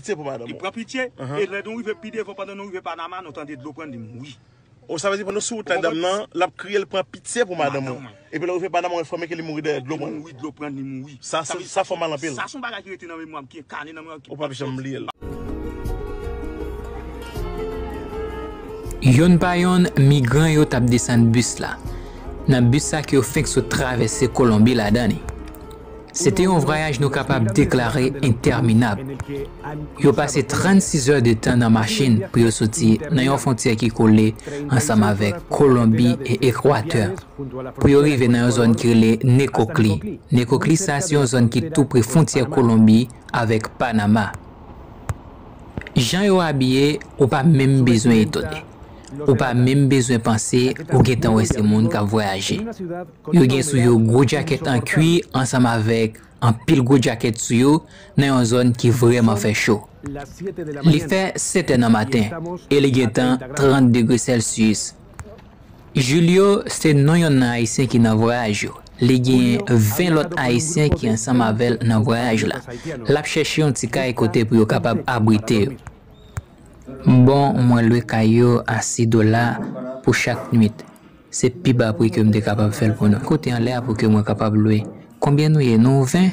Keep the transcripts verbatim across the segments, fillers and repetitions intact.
Pitye pou madanm ou. Li pran pitye, e lè nou rive pi devan, pandan nou rive Panama, nou tande dlo pran, li mouri. O, sa vle di pandan sou wout la, dam nan, l ap kriye, l pran pitye pou madanm ou. Epi lè w rive Panama, w enfòme ke li mouri dèyè dlo pran. Li mouri, dlo pran, li mouri. Sa, sa, sa fè w mal anpil. Sa se yon bagay ki rete nan memwa m, ki enkane nan memwa m, ki p ap fèt. Ou p ap janm bliye l. Yonn pa yonn, migran yo t ap desann bis la. Nan bis sa ke yo fenk sot travèse Kolonbi ladan li. Se te yon vwayaj nou kapab deklare entèminab. Yo pase trannsis è de tan nan machin pou yo soti nan yon fwontyè ki kole ansanm avèk Kolonbi e Ekwatè, pou yo rive nan yon zòn ki rele Nekokli. Nekokli sa se yon zòn ki tou pre fwontyè Kolonbi avèk Panama. Jan yo abiye, ou pa menm bezwen etone. Ou pa menm bezwen panse ou gentan wè se moun k ap vwayaje. Yo gen sou yo gwo djakèt an kwi ansanm avèk anpil gwo djakèt sou yo nan yon zòn ki vrèman fè cho. Li fè sèt è nan maten e li gentan trant degre Celsius. Julio se non yonn nan Ayisyen ki nan vwayaj yo. Li gen ven lòt Ayisyen ki ansanm avè l nan vwayaj la. L ap chèche yon ti kay kote pou yo kapab abrite yo. Bon, mwen lwe kay yo a sis dola pou chak nwit. Se pi ba pri ke m te kapab fè l pou nou. Kote anlè a pou ke mwen kapab lwe. Konbyen nou ye? Nou ven?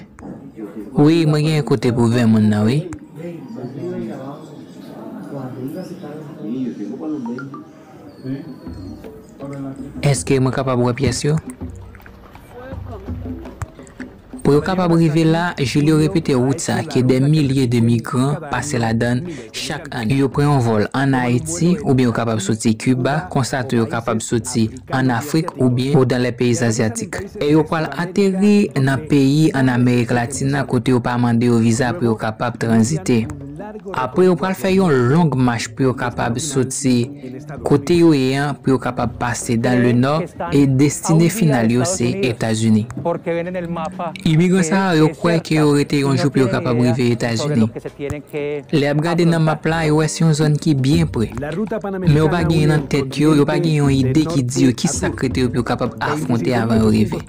Wi, mwen gen kote pou ven moun nan, wi. Èske mwen kapab wè pyès yo? Pou yo kapab rive la, Julio repete wout sa ke dè milye de migran pase ladan l chak ane. Yo pran yon vòl ann Ayiti, oubyen yo kapab soti Kiba, konsa tou yo kapab soti ann Afrik oubyen ou dans les pays asiatiques. E yo pral ateri nan peyi ann Amerik Latin nan kote yo pa mande yo viza pou yo kapab tranzite. Apre, yo pral fè yon long mach pou yo kapab soti kote yo ye an, pou yo kapab pase dans le nord, e destine final yo se Etazini. Imigran sa a yo kwè ke yo rete yon jou pou yo kapab rive Etazini. Lè y ap gade nan map la, yo wè se yon zòn ki byen pre. Men yo pa genyen nan tèt yo, yo pa gen yon ide ki di yo ki sa k rete yo pou yo kapab afwonte avan yo rive.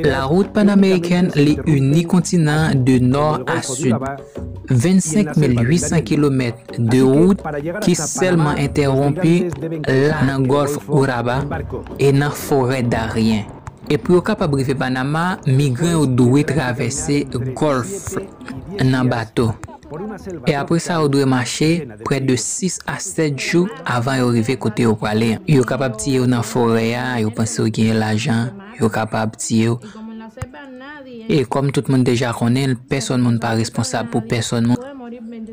La route panaméricaine li ini kontinan an de nò a sid. Vennsenk mil uit san kilomèt de wout ki sèlman entèwonpi la nan gòlf Urabá e nan forè Darien. E pou yo kapab rive Panama, migran yo dwe travèse gòlf nan bato. E apre sa, yo dwe mache prè de sis a sèt jou avan yo rive kote yo prale an. Yo kapab tiye w nan forè a, yo panse w genyen lajan, yo kapab tiye w. E kòm tout moun deja konnen l, pèsonn moun pa responsab pou pèsonn moun.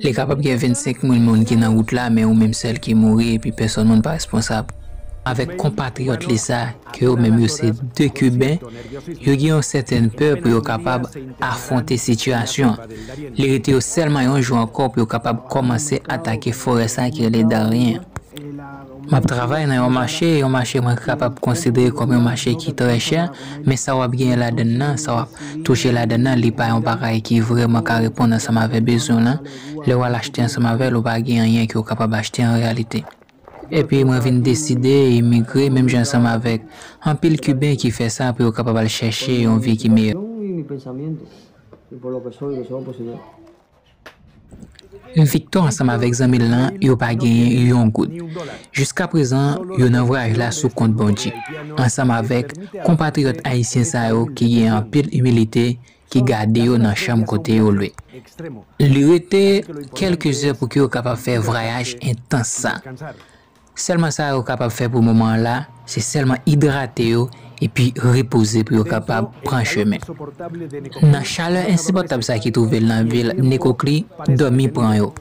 Li kapab gen vennsenk mil moun ki nan wout la, men ou menm sèl ki mouri, epi pèsonn moun pa responsab. Avèk konpatriyòt li sa, ke yo menm yo se de Kiben, yo gen yon sètèn pè pou yo kapab afwonte sitiyasyon an. Li rete yo sèlman yon jou ankò pou yo kapab kòmanse atake forè sa ki rele Darien an. M ap travay nan yon mache, yon mache mwen kapab konsidere kòm yon mache ki trè chè, men sa w ap genyen ladann nan, sa w ap touche ladann nan, li pa yon bagay ki vrèman ka reponn ansanm avèk bezwen w lan. Lè w al achte ansanm avè l, ou pa gen anyen ke w kapab achte an reyalite. Epi mwen vin deside imigre, menm jan ansanm avèk anpil Kiben ki fè sa pou yo kapab al chèche yon vi ki meyè. Victor ansanm avèk zanmi l lan, yo pa genyen yon goud. Jiska prezan, yo nan vwayaj la sou kont Bondye, ansanm avèk konpatriyòt ayisyen sa yo ki gen anpil imilite, ki gade yo nan chanm kote yo lwe. Li rete kèlke zè pou ke yo kapab fè vwayaj entans sa. Sèlman sa yo kapab fè pou moman an la, se sèlman idrate yo epi repoze pou yo kapab pran chemen. Nan chalè ensipòtab sa ki twouve l nan vil Nekokli, dòmi pran yo.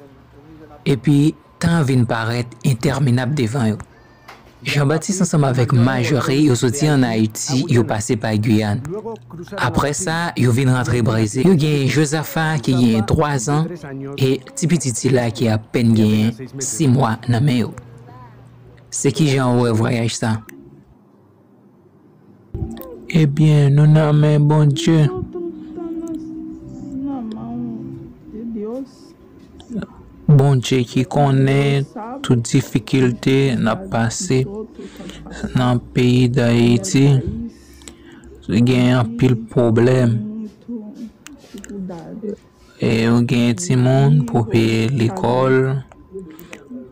Epi, tan an vin parèt entèminab devan yo. Jean-Baptiste ansanm avèk Marjorie, yo soti ann Ayiti, yo pase pa Giyàn. Apre sa, yo vin rantre Brezil. Yo gen Josafa ki gen twa zan e ti pitit sila ki apèn gen sis mwa nan men yo. Se kijan ou wè vwayaj sa? Ebyen, nou nan men Bondye. Bondye ki konnen tout difikilte n ap pase nan peyi Dayiti. Gen anpil pwoblèm. E ou gen timoun pou peye lekòl,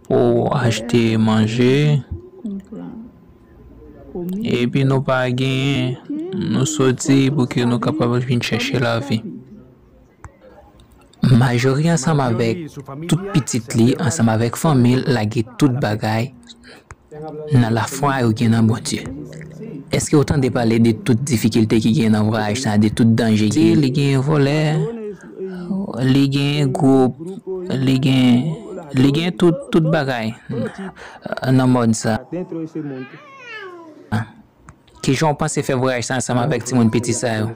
pou achte manje, epi nou pa genyen, nou soti pou ke nou kapab vin chèche lavi. Majori ansanm avèk tout pitit li, ansanm avèk fanmi l, lage tout bagay nan lafwa yo gen nan Bondye. Èske w tande pale de tout difikilte ki gen nan vwayaj sa, de tout danje ki gen? Li gen vòlè, li gen gwoup, li gen, li gen tout, tout bagay nan mòd sa. Kijan w panse fè vwayaj sa ansanm avèk timoun piti sa yo?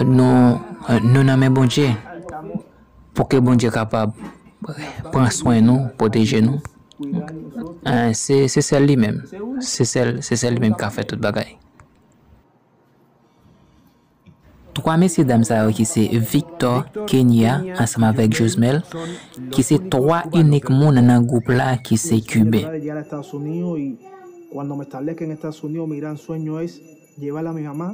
Nou, nou nan men Bondye. Pou ke Bondye kapab pran swen nou, pwoteje nou. Eh, se, se sèl li menm. Se sèl, se sèl li menm ki ka fè tout bagay. Twa mesye dam sa yo ki se Victor, Kenya, ansanm avèk Josmel, ki se twa inik moun nan gwoup la ki se Kiben. Cuando me establezca en Estados Unidos, mi gran sueño es llevar a mi mamá.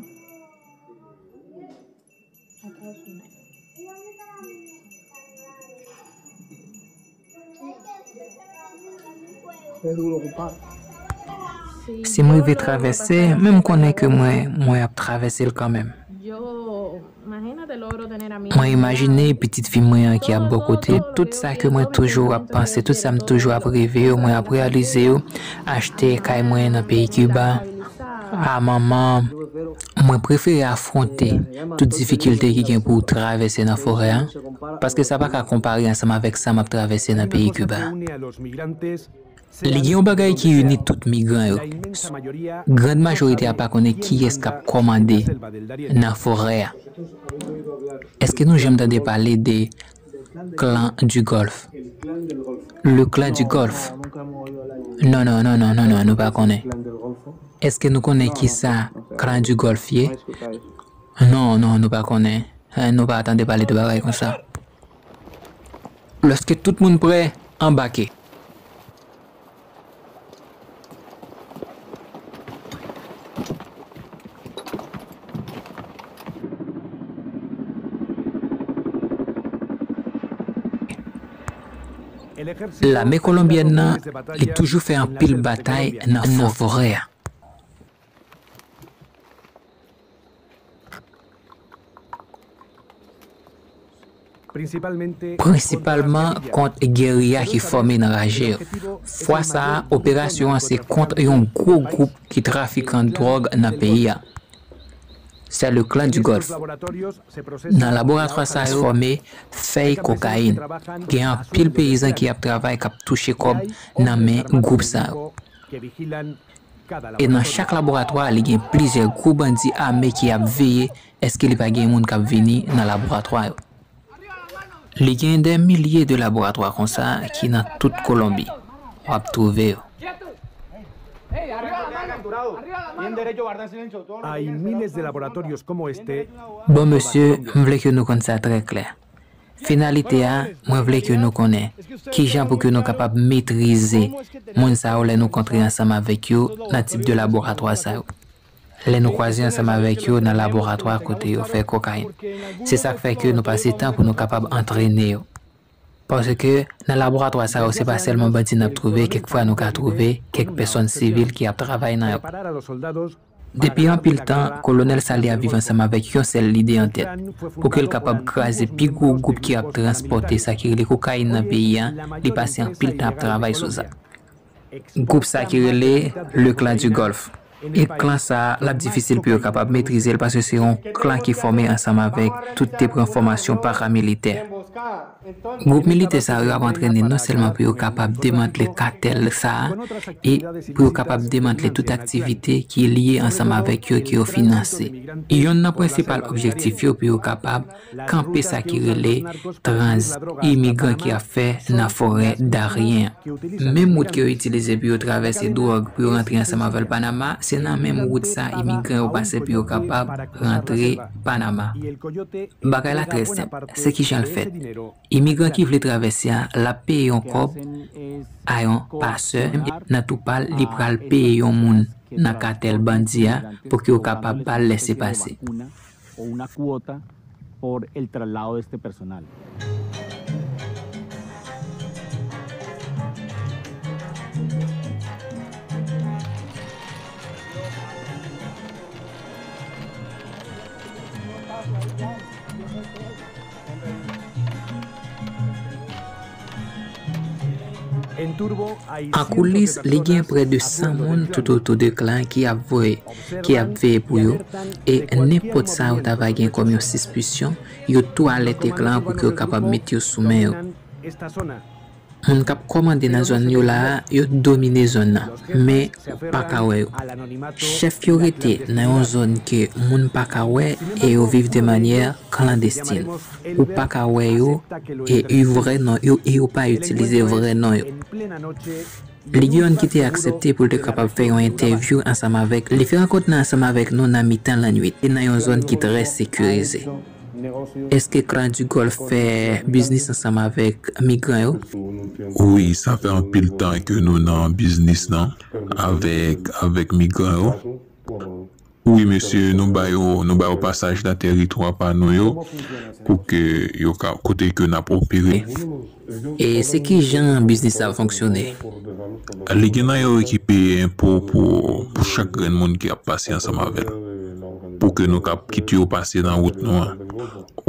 Si m rive travèse, men m konnen ke mwen, mwen ap travèse l kanmenm. Mwen imajine pitit fi mwen an ki ap bò kote, tout sa ke mwen toujou ap panse, tout sa m toujou ap reve yo, mwen ap reyalize yo, achte kay mwen nan peyi Kiba, a manman, mwen prefere afwonte tout difikilte ki gen pou w travèse nan forè a, paske sa pa ka konpare ansanm avèk sa m ap travèse nan peyi Kiba. Li gen yon bagay ki ini tout migran yo. Grand majorite a pa konnen kiyès k ap kòmande nan forè a. Èske nou janm tande pale de Clan du Golfe? Le Clan du Golfe? Non, non, non, non, non, non, nou pa konnen. Èske nou konnen kisa Clan du Golfe ye? Non, non, nou pa konnen. Eh, nou pa tande pale de bagay konsa. Lòske tout moun prè, anbake. Lame kolonbyèn nan, li toujou fè anpil batay nan fò forè a. Prensipalman kont geriya ki fòme nan raje yo. Fwa sa a, operasyon an se kont yon gwo gwoup ki trafikan dwòg nan peyi a. C'est le Clan du Golfe. Nan laboratwa sa a fòme fèy kokayin. Gen anpil peyizan ki ap travay, k ap touche kòb nan men gwoup sa yo. E nan chak laboratwa, li gen plizyè gwo bandi ame ki ap veye èske li pa gen moun k ap vini nan laboratwa yo. Li gen dè milye de laboratwa konsa ki nan tout Kolonbi. W ap twouve yo. Hay miles de laboratorios como este. Bon, mesye, m vle ke nou konn sa trè klè. Finalite a, mwen vle ke nou konnen kijan pou ke nou kapab metrize moun sa yo lè nou kontre ansanm avèk yo nan tip de laboratwa sa yo. Lè nou kwaze ansanm avèk yo nan laboratwa kote yo fè kokayin. Se sa k fè ke nou pase tan pou nou kapab antrene yo. Paske nan laboratwa sa yo, se pa sèlman bandi n ap twouve, kèk fwa nou ka twouve kèk pèsòn sivil ki ap travay nan yo. Depi anpil tan, Kolonèl Salye ap viv ansanm avèk yon sèl lide an tèt, pou ke l kapab kraze pi gwo gwoup ki ap transpòte sa ki rele kokayin nan peyi a, li pase anpil tan ap travay sou sa. Gwoup sa ki rele Le Clan du Golfe. E klan sa a, l ap difisil pou yo kapab metrize l, paske se yon klan ki fòme ansanm avèk tout te pran fòmasyon paramilitè. Gwoup militè sa yo ap antrene non sèlman pou yo kapab demantle katèl sa a, e pou yo kapab demantle tout aktivite ki lye ansanm avèk yo, ke yo finanse. Yonn nan prensipal objektif yo pou yo kapab kanpe sa ki rele trans imigran ki ap fè nan forè Darien an. Menm wout ke yo itilize pou yo travèse dwòg pou yo rantre ansanm avè l Panama, se nan menm wout sa imigran yo pase pou yo kapab rantre Panama. Bagay la trè senp, se kijan l fèt. Imigran ki vle travèse a, l ap peye yon kòb a yon pasè, nan tou pa l, li pral peye yon moun nan katèl bandi a pou ke yo kapab ba l lèsepase. por el traslado de este personal. An koulis, li gen prè de san moun toutotou de Klan ki ap voye, ki ap veye pou yo, e nenpòt sa yo ta va gen kòm yon sispisyon, yo tou alète Klan pou ke yo kapab met yo sou men yo. Moun k ap kòmande nan zòn yo la a, yo domine zòn nan, men ou pa ka wè yo. Chèf yo rete nan yon zòn ke moun pa ka wè e yo viv de manyè klandestin. Ou pa ka wè yo e yo vrè non yo, e yo pa itilize vrè non yo. Li gen youn ki te aksepte pou l te kapab fè yon entèvyou ansanm avèk, li fè rankont nan ansanm avèk nou nan mitan lannwit e nan yon zòn ki trè sekirize. Èske Klan di Gòlf fè biznis ansanm avèk migran yo? Wi, sa fè anpil tan ke nou nan biznis nan avèk, avèk migran yo. Wi, mesye, nou ba yo, nou ba yo pasaj nan tèritwa pa nou yo, pou ke yo ka, kote ke n ap opere. E se ki jan biznis sa ap fonksyone? Li gen nan yo ki peye enpo pou, pou chak grenn moun ki ap pase ansanm avè l, pou ke nou ka kite yo pase nan wout nou an,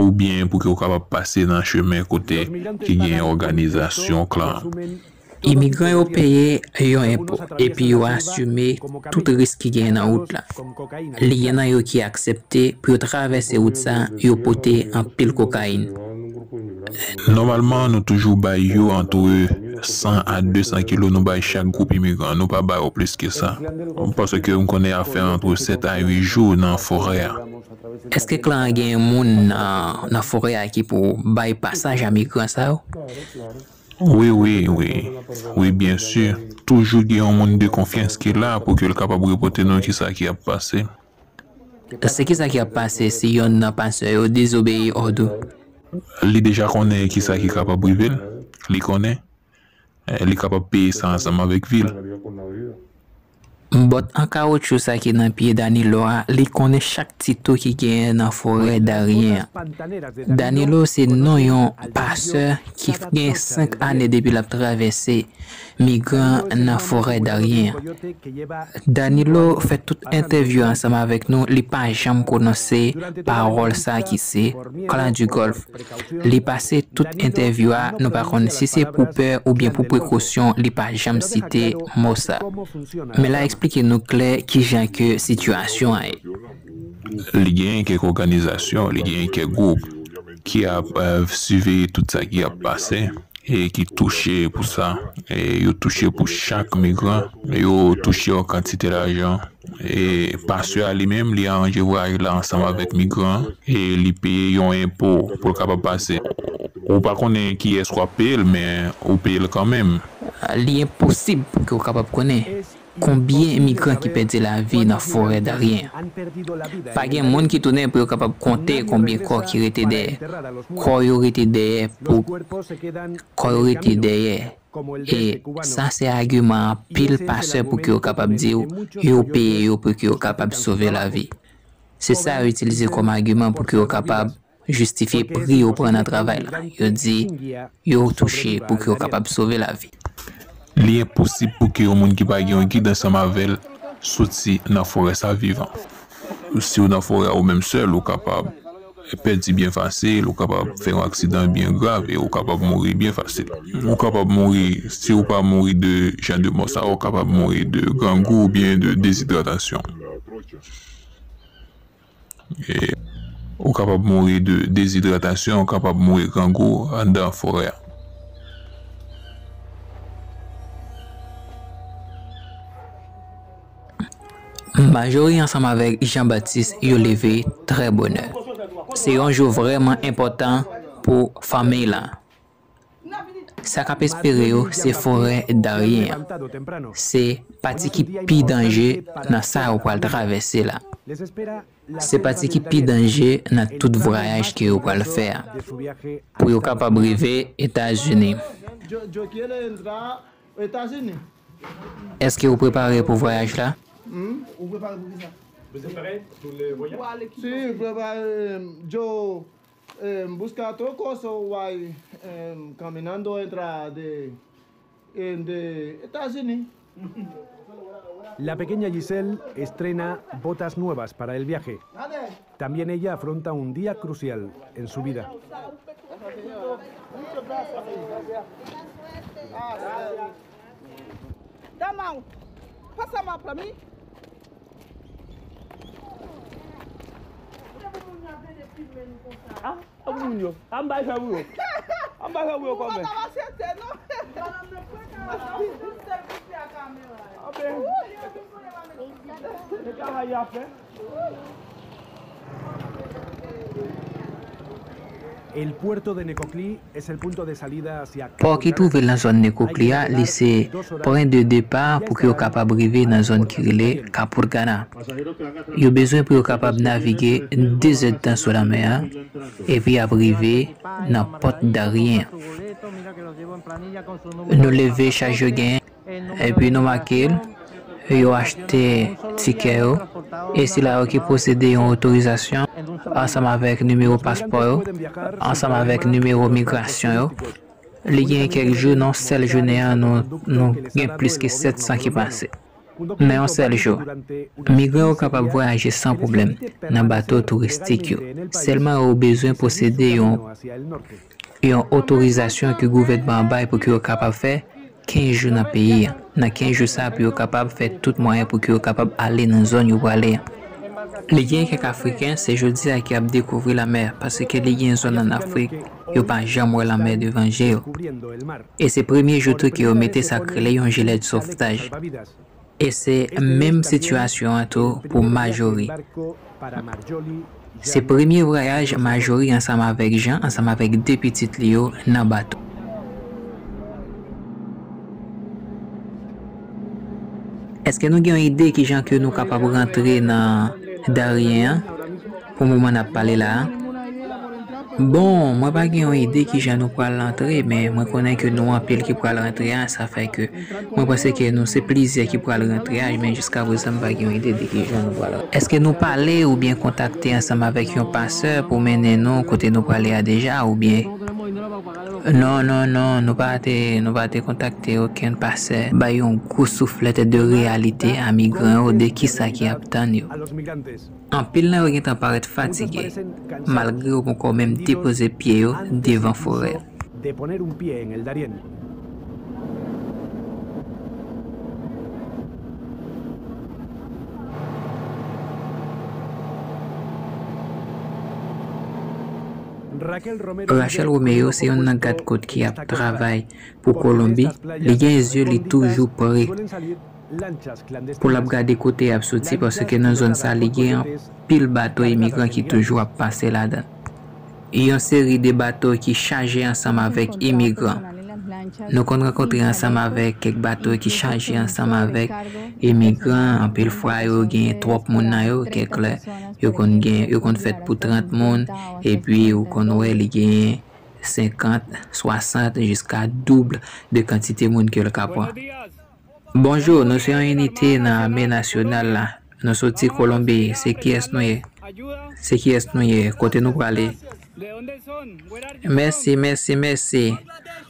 oubyen pou ke yo kapab pase nan chemen kote ki gen òganizasyon Klan an. Imigran yo peye yon enpo, epi yo asime tout risk ki genyen nan wout la. Li gen nan yo ki aksepte pou yo travèse wout sa, yo pote anpil kokayin. Nòmalman, nou toujou bay yo antre san a de san kilo, nou bay chak gwoup imigran. Nou pa ba yo plis ke sa. Paske m konnen y ap fè antre sèt a uit jou nan forè a. Èske Klan an gen moun nan, nan forè a ki pou bay pasaj a migran sa yo? Wi, wi, wi. Wi, byen si. Toujou gen yon moun de konfyans ki la pou ke l kapab repote nou kisa ki ap pase. Se kisa ki ap pase si yonn nan pastè yo dezobeyi òd ou? Li deja konnen kisa ki kapab rive l. Li konnen. Eh, li kapab peye sa ansanm avèk vi l. Bòt an kawotchou sa ki nan pye Danilo a, li konnen chak ti tou ki genyen nan forè Daryen an. Danilo se non yon pastè ki gen senk ane depi l ap travèse migran nan forè Daryen an. Danilo fè tout entèvyou ansanm avèk nou, li pa janm pwononse pawòl sa ki se Clan du Golfe. Li pase tout entèvyou a, nou pa konn si se pou pè oubyen pou prekosyon, li pa janm site mo sa. Men l a eksplike nou klè kijan ke sitiyasyon an ye. Li genyen kèk òganizasyon, li genyen kèk gwoup ki ap, eh, siveye tout sa ki ap pase e ki touche pou sa. E yo touche pou chak migran, yo touche yon kantite lajan. E pastè a li menm, li aranje vwayaj la ansanm avèk migran an, e li peye yon enpo pou l kapab pase. Ou pa konnen kiyès w ap peye l, men ou peye l kanmenm. Li enposib pou ke w kapab konnen konbyen migran ki pèdi lavi nan forè Daryen an. Pa gen moun ki tounen pou yo kapab konte konbyen kò ki rete dèyè. Kò yo rete dèyè pou, kò yo rete dèyè. E sa se agiman anpil pastè pou ke yo kapab di w, yo peye yo pou ke yo kapab sove lavi. Se sa yo itilize kòm agiman pou ke yo kapab jistifye pri yo pran nan travay la. Yo di yo touche pou ke yo kapab sove lavi. Li enposib pou ke yon moun ki pa gen yon gid ansanm avè l soti nan forè sa vivan. Si w nan forè a ou menm sèl, ou kapab pèdi byen fasil, ou kapab fè yon aksidan byen grav e ou kapab mouri byen fasil. Ou kapab mouri, si ou pa mouri de jan de mò sa, ou kapab mouri de grangou oubyen de dezidratasyon. E ou kapab mouri de dezidratasyon, ou kapab mouri grangou anndan forè a. Majori ansanm avèk Jean Baptiste yo leve trè bonè. Se yon jou vrèman enpòtan pou fanmiy la. Sa k ap espere yo se forè Daryen an. Se pati ki pi danje nan sa yo pral travèse la. Se pati ki pi danje nan tout vwayaj ke yo pral fè a, pou yo kapab rive Etazini. Èske ou prepare pou vwayaj la? Si, prepare, Joe. Eh, busca otro cosa o vai, eh, caminando entra de, eh, de Estados Unidos. La pequeña Giselle estrena botas nuevas para el viaje. También ella afronta un día crucial en su vida. Dama, pasa ma pra mi. Ah, a pou moun yo. A m bay fè pou yo. A m bay fè pou yo kòmè. Ou pa ta aksepte, non? Anben. Se travay y ap fè. El puerto de Necoclí es el punto de salida hacia Pò ki twouve l nan zòn Nekokli a, li se pwen de depa pou ke yo kapab rive nan zòn ki rele Kapurgana. Yo bezwen pou yo kapab navige de zèdtan sou lanmè a, epi y ap rive nan pòt Darien an. Nou leve chaj yo genyen, epi nou make l, yo achte tikè yo, e sila yo ki posede yon otorizasyon ansanm avèk nimewo paspò yo, ansanm avèk nimewo migrasyon yo. Li gen kèk jou, nan sèl jounen an, nou, nou gen plis ke sèt san ki pase. Nan yon sèl jou, migran yo kapab vwayaje san pwoblèm nan bato touristik yo. Sèlman yo bezwen posede yon, yon otorizasyon ke gouvènman an bay pou ke yo kapab fè kenz jou nan peyi a. Nan kenz jou sa a, pou yo kapab fè tout mwayen pou ke yo kapab ale nan zòn yo prale a. Li gen kèk Afriken, se jodi a ki ap dekouvri lanmè, paske li gen zòn ann Afrik, yo pa janm wè lanmè devan je yo. E se premye jou tou ke yo mete sa k rele yon jilèt sovtaj. E se menm sitiyasyon an tou pou Majori. Se premye vwayaj Majori ansanm avèk Jan, ansanm avèk de pitit li yo nan bato. Èske nou gen yon ide kijan ke nou kapab rantre nan Darien an? Pou moman n ap pale la a. Bon, mwen pa gen yon ide kijan nou pral rantre, men mwen konnen ke nou anpil ki pral rantre a, sa fè ke mwen panse ke nou se plizyè ki pral rantre a, men jiskaprezan m pa gen yon ide de kijan nou pral rantre. Èske nou pale oubyen kontakte ansanm avèk yon pasè pou mennen nou kote nou prale a deja, oubyen? Non, non, non, nou pa te, nou pa te kontakte okenn pasè. Bay yon gwo souflèt de reyalite a migran yo de kisa ki ap tann yo. Anpil nan yo gentan parèt fatige, malgre yo poko menm depoze pye yo devan forè. Rachel Romero se youn nan gadkòt ki ap travay pou Kolonbi. Li gen zye li toujou pre pou l ap gade kote y ap soti, paske nan zòn sa, li gen anpil bato imigran ki toujou ap pase ladan l. Yon seri de bato ki chaje ansanm avèk imigran. Nou konn rankontre ansanm avèk kèk bato ki chaje ansanm avèk imigran. Anpil fwa, yo gen twòp moun nan yo. Kèk lè, yo konn gen, yo konn fèt pou trant moun. Epi, ou konn wè, li gen senkant, swasant, jiska doub de kantite moun ke l ka pran. Bonjou, nou se yon inite nan ame nasyonal la. Nou soti Kolonbi. Se kiyès nou ye? Se kiyès nou ye? Kote nou prale? Mèsi, mèsi, mèsi.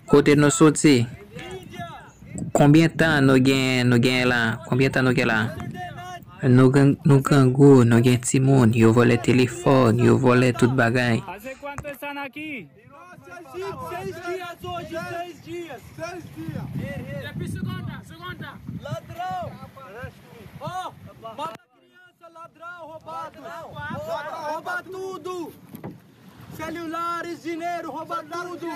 Kote nou soti? Konbyen tan nou gen, nou gen la? Konbyen tan nou gen la? Nou gran, nou grangou, nou gen timoun, yo vòlè telefòn, yo vòlè tout bagay. Seis dias hoje, seis dias. Seis dias. Depi segunda, segunda. Ladrão. Ó, mata criança, ladrão, roubado. Rouba tudo. Celulares, dinheiro, rouba tudo.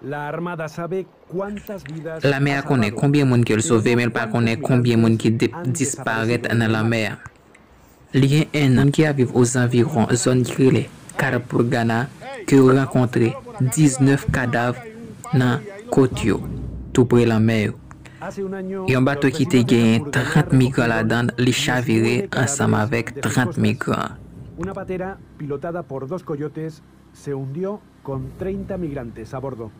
La Armada sabe cuántas vidas ha salvado. Lame a konnen konbyen moun ke l sove, men l pa konnen konbyen moun ki de-, disparèt nan lanmè a. Li gen en an, moun ki ap viv ozanviwon zòn ki rele Carpurgana, ke yo rankontre diznèf kadav nan kot yo, tou pre lanmè yo. Yon bato ki te gen trant migran ladan l, li chavire ansanm avèk trant migran. Una patera pilotada por dos coyotes se hundió con treinta migrantes a bordo.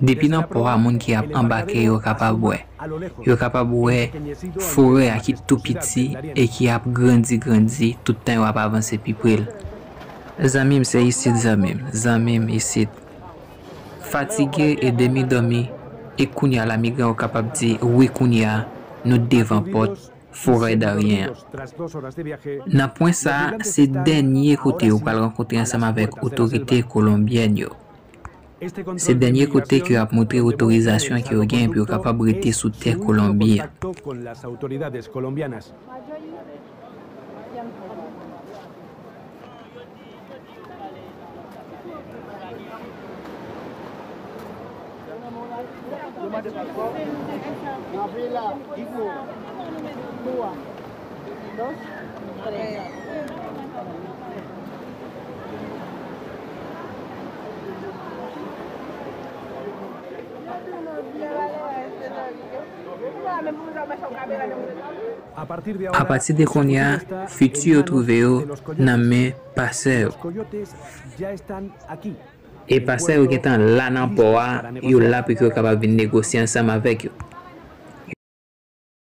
Depi nan pò a, moun ki ap anbake yo kapab wè. Yo kapab wè forè a ki tou piti e ki ap grandi, grandi, tout tan yo ap avanse pi pre l. Zanmi m, se isit, zanmi m, zanmi m, isit. Fatige e demi dòmi, e kounye a la, migran yo kapab di, wi, kounye a, nou devan pòt forè Darien an. Nan pwen sa a, se dènye kote yo pral rankontre ansanm avèk otorite kolonbyèn yo. Se dènye kote ke yo ap montre otorizasyon ke yo gen pou yo kapab rete sou tè Kolonbi an. Apati de kounye a, fiti yo twouve yo nan men pastè yo. E pastè yo gentan la nan pò a, yo la pou ke yo kapab vin negosye ansanm avèk yo.